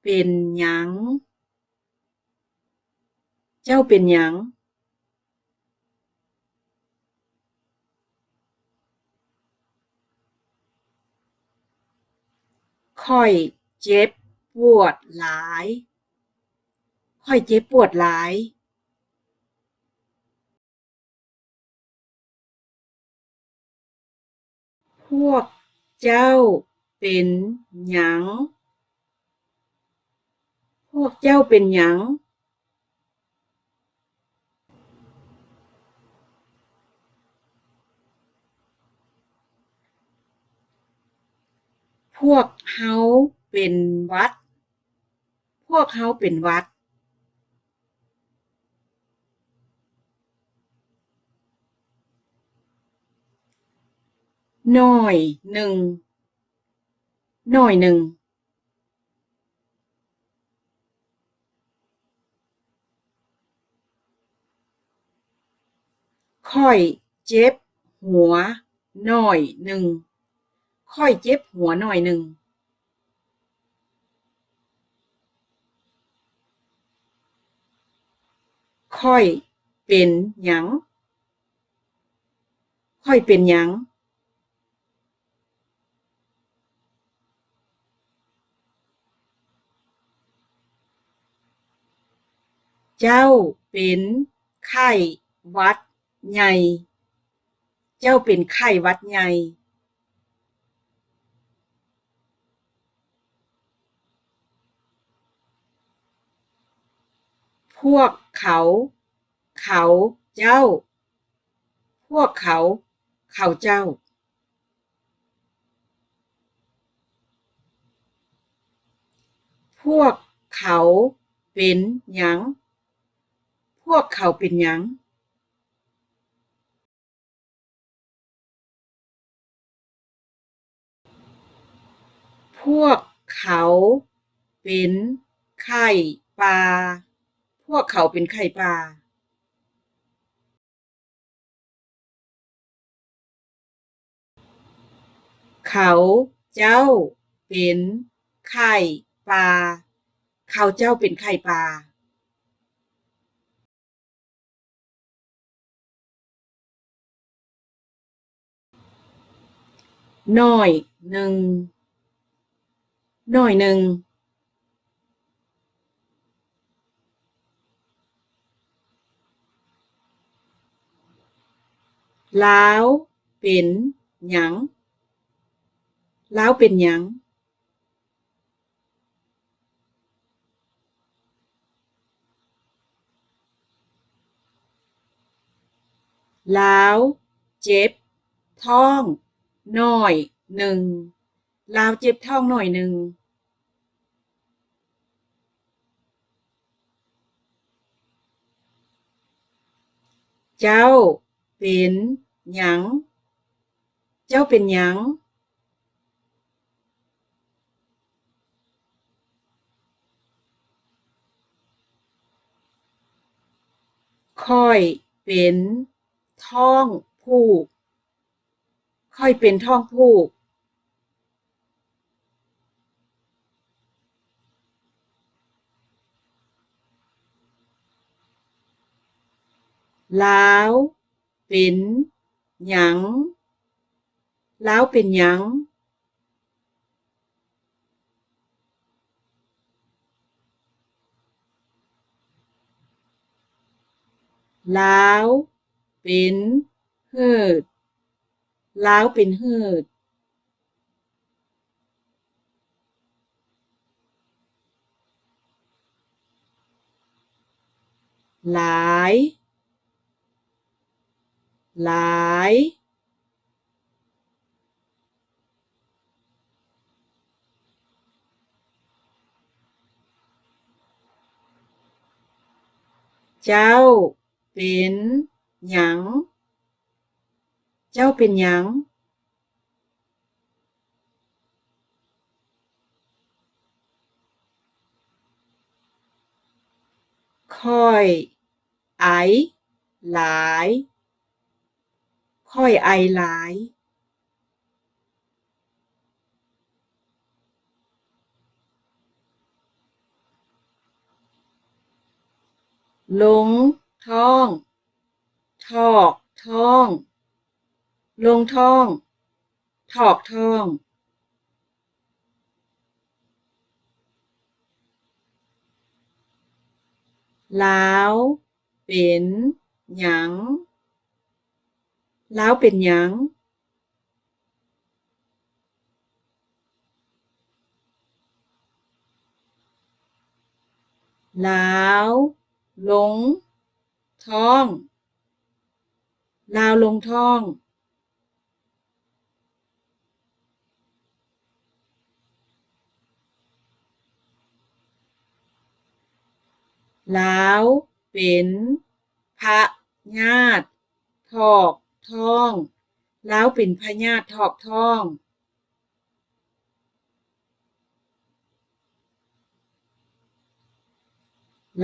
ເປັນຫຍັງ? ເຈົ້າເປັນຫຍັງ? ຂ້ອຍເຈັບປວດຫຼາຍ. ຂ້ອຍເຈັບປວດຫຼາຍ. ພວກເຈົ້າເປັນຫຍັງ? ພວກເຈົ້າເປັນຫຍັງ? ພວກເຮົາເປັນຫວັດ. ພວກເຮົາເປັນຫວັດ. ໜ້ອຍໜຶ່ງ. ໜ້ອຍໜຶ່ງ. ຂ້ອຍເຈັບຫົວໜ້ອຍໜຶ່ງ. ຂ້ອຍເຈັບຫົວໜ້ອຍໜຶ່ງ. ຂ້ອຍເປັນຫຍັງ? ຂ້ອຍເປັນຫຍັງ? ເຈົ້າເປັນໄຂ້ຫວັດໃຫຍ່. ເຈົ້າເປັນໄຂ້ຫວັດໃຫຍ່. ພວກເຂົາ. ເຂົາເຈົ້າ. ພວກເຂົາ. ເຂົາເຈົ້າ. ພວກເຂົາເປັນຫຍັງ? ພວກເຂົາເປັນຫຍັງ? ພວກເຂົາເປັນໄຂ້ປ່າ. ພວກເຂົາເປັນໄຂ້ປ່າ. ເຂົາເຈົ້າເປັນໄຂ້ປ່າ. ເຂົາເຈົ້າເປັນໄຂ້ປ່າ. ໜ້ອຍໜຶ່ງ. ໜ້ອຍໜຶ່ງ. ລາວເປັນຫຍັງ? ລາວເປັນຫຍັງ? ລາວເຈັບທ້ອງໜ້ອຍໜຶ່ງ. ລາວເຈັບທ້ອງໜ້ອຍໜຶ່ງ. ເຈົ້າເປັນຫຍັງ? ເຈົ້າເປັນຫຍັງ? ຂ້ອຍເປັນທ້ອງຜູກ. ຂ້ອຍເປັນທ້ອງຜູກ. ລາວເປັນຫຍັງ? ລາວເປັນຫຍັງ? ລາວເປັນ ເຮີດ. ລາວເປັນຮືດ. ຫຼາຍ. ຫຼາຍ. ເຈົ້າເປັນຫຍັງ? ເຈົ້າເປັນຫຍັງ? ຂ້ອຍໄອຫຼາຍ. ຂ້ອຍໄອຫຼາຍ. ລົງທ້ອງ ຖອກທ້ອງ ລົງທ້ອງ ຖອກທ້ອງ. ລາວເປັນຫຍັງ? ລາວເປັນຫຍັງ? ລາວລົງທ້ອງ ລາວລົງທ້ອງ. ລາວເປັນພະຍາດຖອກທ້ອງ ລາວເປັນພະຍາດຖອກທ້ອງ.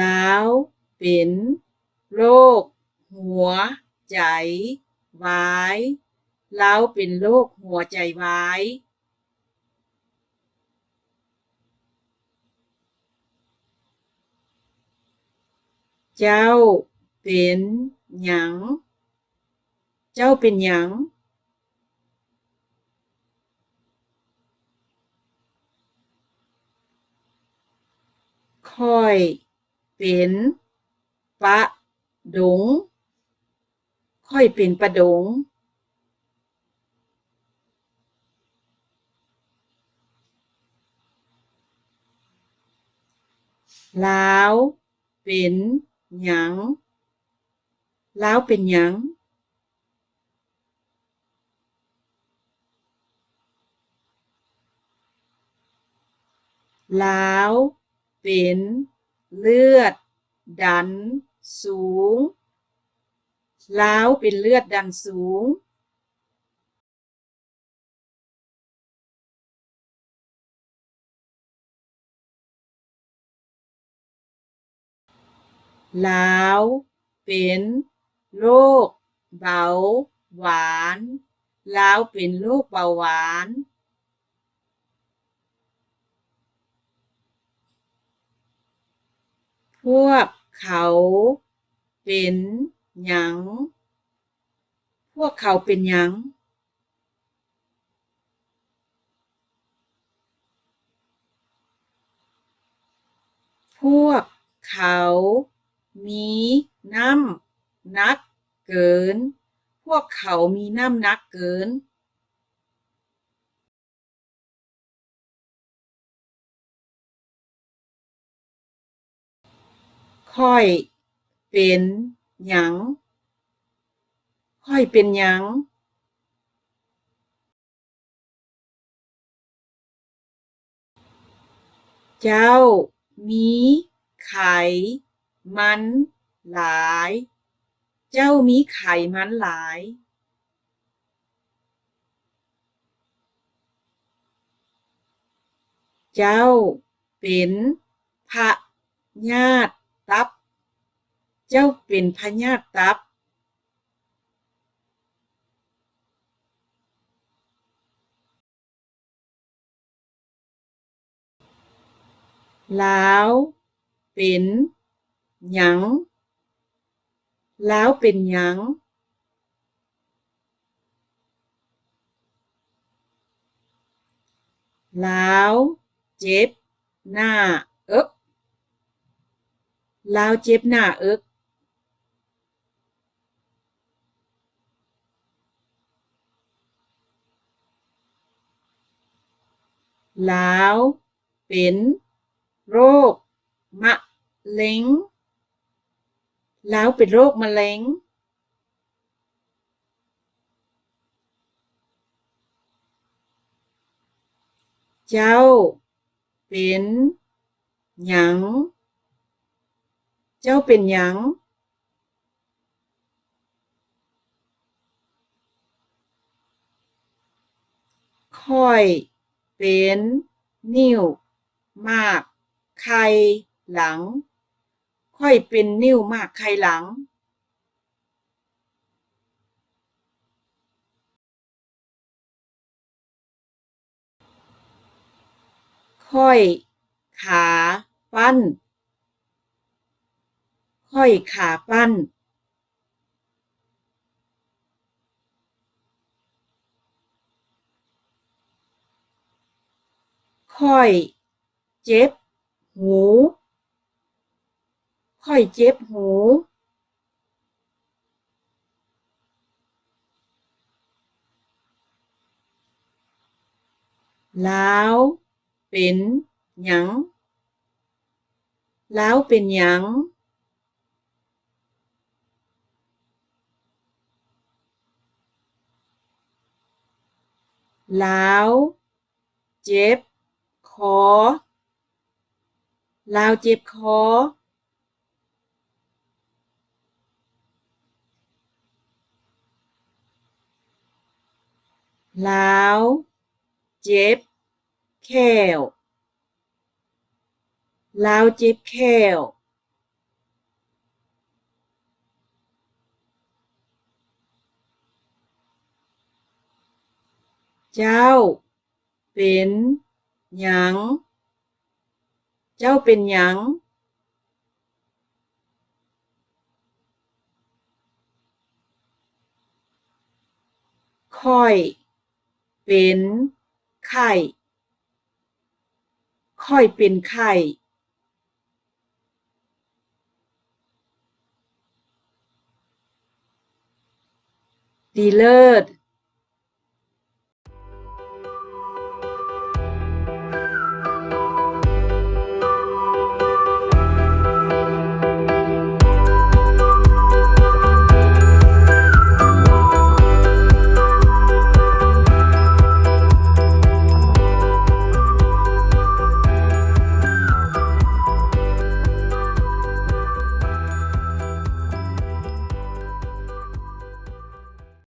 ລາວເປັນໂລກຫົວໃຈວາຍ ລາວເປັນໂລກຫົວໃຈວາຍ. ເຈົ້າເປັນຫຍັງ? ເຈົ້າເປັນຫຍັງ? ຂ້ອຍເປັນປາດົງ ຂ້ອຍເປັນປາດົງ. ລາວເປັນຫຍັງ? ລາວເປັນຫຍັງ? ລາວເປັນເລືອດດັນສູງ ລາວເປັນເລືອດດັນສູງ. ລາວເປັນໂລກເບົາຫວານ ລາວເປັນໂລກເບົາຫວານ. ພວກເຂົາເປັນຫຍັງ? ພວກເຂົາເປັນຫຍັງ? ພວກເຂົາມີນ້ຳໜັກເກີນ ພວກເຂົາມີນ້ຳໜັກເກີນ. ຂ້ອຍເປັນຫຍັງ? ຂ້ອຍເປັນຫຍັງ? ເຈົ້າມີໄຂມັນຫຼາຍ ເຈົ້າມີໄຂມັນຫຼາຍ. ເຈົ້າເປັນພະຍາດຕັບ ເຈົ້າເປັນພະຍາດຕັບ. ລາວເປັນຫຍັງ? ລາວເປັນຫຍັງ? ລາວເຈັບໜ້າເອິກ ລາວເຈັບໜ້າເອິກ. ລາວເປັນໂລກມະເລັງ ລາວເປັນໂລກມະເລັງ. ເຈົ້າເປັນຫຍັງ? ເຈົ້າເປັນຫຍັງ? ຂ້ອຍເປັນນິ້ວໝາກໄຂ່ຫຼັງ ຂ້ອຍເປັນນິ້ວໝາກໄຂ່ຫຼັງ. ຂ້ອຍຂາປັ້ນ ຂ້ອຍຂາປັ້ນ. ຂ້ອຍເຈັບຫູ. ຂ້ອຍເຈັບຫູ. ລາວເປັນຫຍັງ? ລາວເປັນຫຍັງ? ລາວເຈັບຄໍ. ລາວເຈັບຄໍ. ລາວເຈັບແຂ້ວ. ລາວເຈັບແຂ້ວ. ເຈົ້າເປັນຫຍັງ? ເຈົ້າເປັນຫຍັງ? ຂ້ອຍເປັນໄຂ້. ຂ້ອຍເປັນໄຂ້. ດີເລີດ